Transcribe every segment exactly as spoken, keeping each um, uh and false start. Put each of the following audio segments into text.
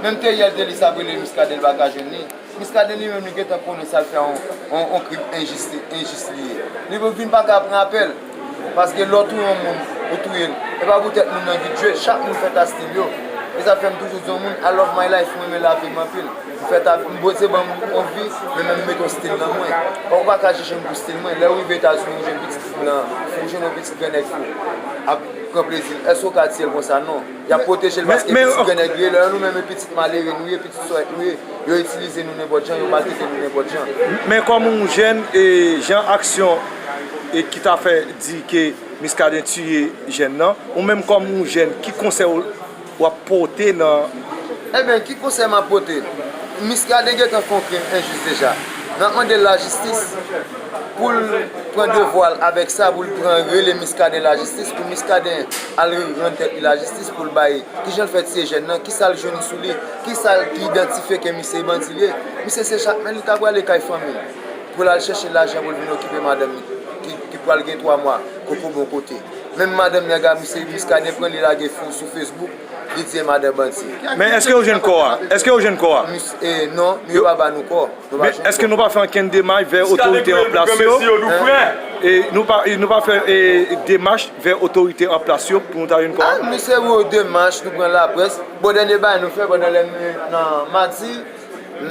Menm Theriel Thelus ap rele Muscadin, l pa ka jwenn li. Muscadin li menm, li gentan konnen sa l fè a yon, yon, yon krim enjis, enjis li ye. Li vin pa ka pran apèl. Paske lè w touye yon moun, ou touye l. E pa poutèt moun nan ki dwe, chak moun fèt a stil yo. E sa fè m toujou di yon moun, I love my life, mwen renmen lavi m anpil. M fèt a, m Bondye ban m yon vi, men menm m mete yon stil nan mwen. Ou pa ka jije m pou stil mwen. Lè w rive Etazini, ou jwenn pitit blan, ou jwenn yon pitit gran nèg fou ap pran plezi l. Èske w ka tiye l konsa? Non. Y ap pwoteje l paske pitit gran nèg li ye. Lè nou menm e pitit malere nou ye, pitit sòrèt nou ye, yo itilize nou nenpòt jan, yo maltrete nou nenpòt jan. Men kòm yon jèn, e, jan aksyon, e, ki ta fè di ke Muscadin tiye jèn nan, ou menm kòm yon jèn, ki konsèy w, w ap pote nan Ebyen, ki konsèy m ap pote? Muscadin gentan fè yon krim enjis deja. N ap mande l lajistis pou l pran devwa l avèk sa, pou l pran rele Muscadin lajistis, pou Muscadin al rann tèt li lajistis, pou l bay kijan l fè tiye jèn nan, kisa l jwenn sou li, kisa l ki idantifye ke misye bandi li ye. Misye se Jakmèl, li ta prale kay fanmi l pou l al chèche lajan pou l vin okipe madanm li ki, ki pral gen twa mwa koko bon kote. Menm madanm nèg a, misye Muscadin pran li lage sou, sou Facebook, li di e madan bandi. Men èske yo jwenn kò a? Èske yo jwenn kò a? Mis, e, non, nou yo pa ba nou kò. Nou pa Men jwenn èske kò. Nou pa fè ankenn demach vè otorite an plas yo? E nou pa, e nou pa fè, e, demach vè otorite an plas yo pou nou ta jwenn kò a? Ah, nou se yon demach, nou pran laprès. Bon, dènye bagay nou fè pandan lè nou nan madi,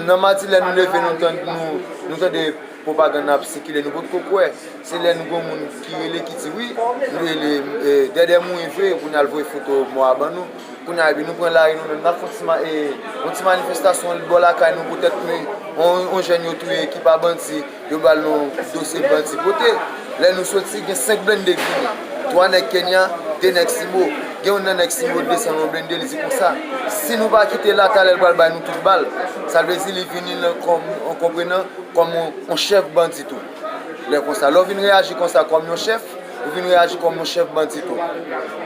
nan madi lè nou leve, nou tann, nou, nou tande pwopagann nan ap sikile, nou potko kwè. Se lè nou gen moun ki rele, ki di wi, nou rele, e, Dèdè mouri vre, pou n al voye foto mò a ban nou. Kounye a, epi nou pran lari nou menm, n ap fè yon ti ma-, e, yon ti manifestasyon bò lakay nou poutèt nou, yon, yon jèn yo touye ki pa bandi, yo ba l yon dosye bandi pote. Lè nou soti, gen senk blende k vini. Twa nèg Kenya, de nèg Simo. Gen youn nan nèg Simo desann yon blende, li di konsa, si nou pa kite la, talè l pral bay nou tout bal. Sa vle di li vini nan kòm, an konprenan, kòm yon, yon chèf bandi tou. Lè konsa, lè w vin reyaji konsa kòm yon chèf, ou vin reyaji kòm yon chèf bandi tou.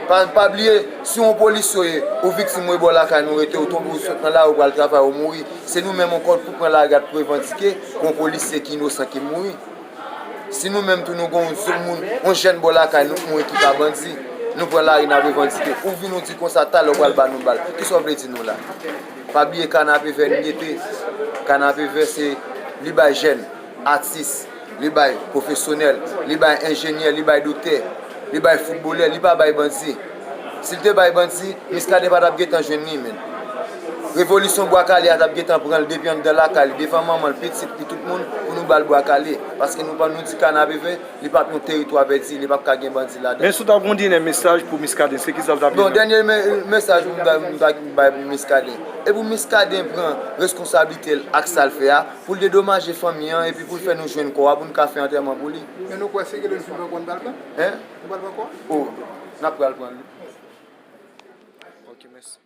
Pa, pa bliye, si w yon polisye w ye, ou viktim w ye bò lakay nou rete, ou tonbe, ou sot nan lari, ou pral travay, ou mouri, se nou menm ankò pou pran lari al revandike pou yon polisye ki inosan ki mouri. Si nou menm tou nou gen yon moun, yon jèn bò lakay nou k mouri ki pa bandi, nou pran lari n ap revandike. Ou vin ou di konsa talè w pral ba nou bal. Kisa w vle di nou la? Pa bliye Kanapevè n rete. Kanapevè se li bay jèn, atis, li bay pwofesyonèl, li bay enjenyè, li bay doktè, li bay foutbolè, li pa bay bandi. Si l te bay bandi, Muscadin pa t ap gentan jwenn li, menm. Revolisyon Bwa Kale a t ap gentan pran l depi anndan lakay li, devan manman l, pitit li, tout moun, pou nou ba l Bwa Kale. Paske nou pa, nou di Kanapevè, li p ap yon teritwa pèdi, li p ap ka gen bandi ladan. Men si w ta gen yon dènye mesaj pou Muscadin, se kisa l t ap ye menm? Bon, dènye me-, mesaj m ta, m ta bay pou Muscadin. E pou Muscadin pran reskonsablite l ak sa l fè a, pou l dedomaje fanmi an, epi pou l fè nou jwenn kò a, pou n ka fè antèman pou li. Men nou kwè se gen lè nou pran kò n pral pran? Hein? Nou pral pran kò? O, n ap pral pran li. Ok, mèsi.